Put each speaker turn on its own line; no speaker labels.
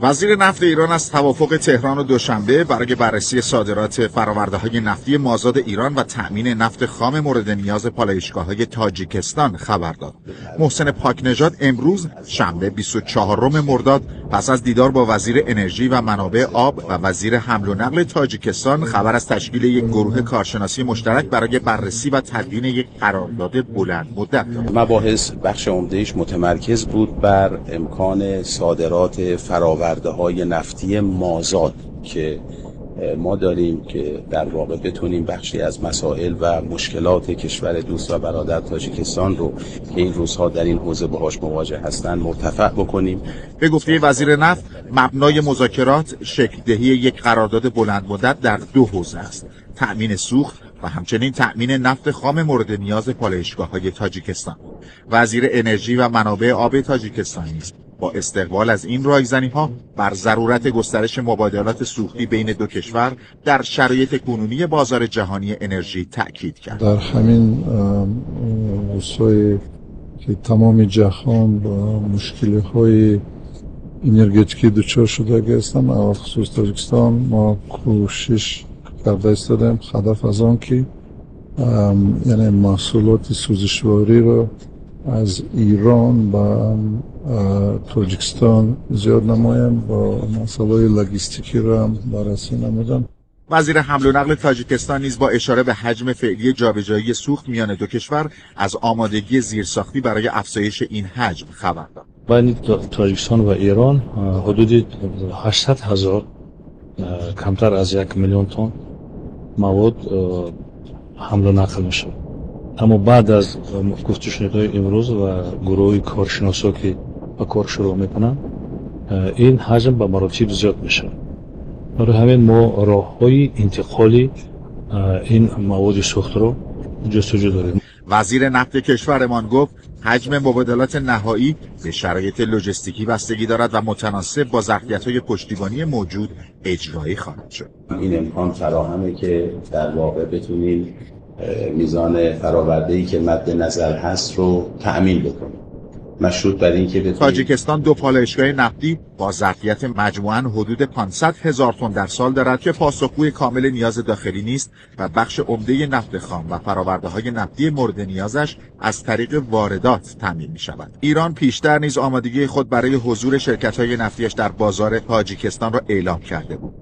وزیر نفت ایران از توافق تهران و دوشنبه برای بررسی صادرات فرآورده‌های نفتی مازاد ایران و تأمین نفت خام مورد نیاز پالایشگاه‌های تاجیکستان خبر داد. محسن پاک‌نژاد امروز شنبه 24 مرداد پس از دیدار با وزیر انرژی و منابع آب و وزیر حمل و نقل تاجیکستان خبر از تشکیل یک گروه کارشناسی مشترک برای بررسی و تدوین یک قرارداد بلند مدت داد.
مباحث بخش عمده‌اش متمرکز بود بر امکان صادرات فرآورده‌های نفتی مازاد که ما داریم که در واقع بتونیم بخشی از مسائل و مشکلات کشور دوست و برادر تاجیکستان رو که این روزها در این حوزه باهاش مواجه هستن مرتفع بکنیم.
به گفته وزیر نفت مبنای مذاکرات شکل دهی یک قرارداد بلند مدت در دو حوزه است: تأمین سوخت و همچنین تأمین نفت خام مورد نیاز پالایشگاه‌های تاجیکستان. وزیر انرژی و منابع آب تاجیکستان نیز با استقبال از این رایزنی‌ها بر ضرورت گسترش مبادلات سوختی بین دو کشور در شرایط کنونی بازار جهانی انرژی تأکید کرد.
در همین روزهایی که تمام جهان با مشکل‌های انرژتیکی دچار شده هستند، اول خصوص تاجیکستان، ما کوشش کرده ایستادیم هدف از آن که یعنی محصولات سوزشواری را از ایران به تاجیکستان زیاد نمایم، با مسئله لوجستیکی را هم بررسی نمودم.
وزیر حمل و نقل تاجیکستان نیز با اشاره به حجم فعلی جابجایی سوخت میان دو کشور از آمادگی زیرساختی برای افزایش این حجم خبر داد.
بین تاجیکستان و ایران حدود 800 هزار، کمتر از 1 میلیون تن مواد حمل و نقل میشود. اما بعد از گفتگوهای امروز و گروه کارشناسا که به کار شروع میکنن، این حجم به مراتب زیاد میشه. برای همین ما راه‌های انتقالی این مواد سوخت رو جستجو داریم.
وزیر نفت کشورمان گفت حجم مبادلات نهایی به شرایط لوجستیکی بستگی دارد و متناسب با ظرفیت‌های پشتیبانی موجود اجرایی خواهد شد.
این امکان فراهمه که در واقع بتونیم میزان فرآورده‌ای که مد نظر هست رو تأمین بکنیم. مشروط بر این که بتونیم
تاجیکستان دو پالایشگاه نفتی با ظرفیت مجموعاً حدود 500 هزار تن در سال دارد که پاسخگوی کامل نیاز داخلی نیست و بخش عمده نفت خام و فرآورده‌های نفتی مورد نیازش از طریق واردات تامین می‌شود. ایران پیشتر نیز آمادگی خود برای حضور شرکت‌های نفتیش در بازار تاجیکستان را اعلام کرده بود.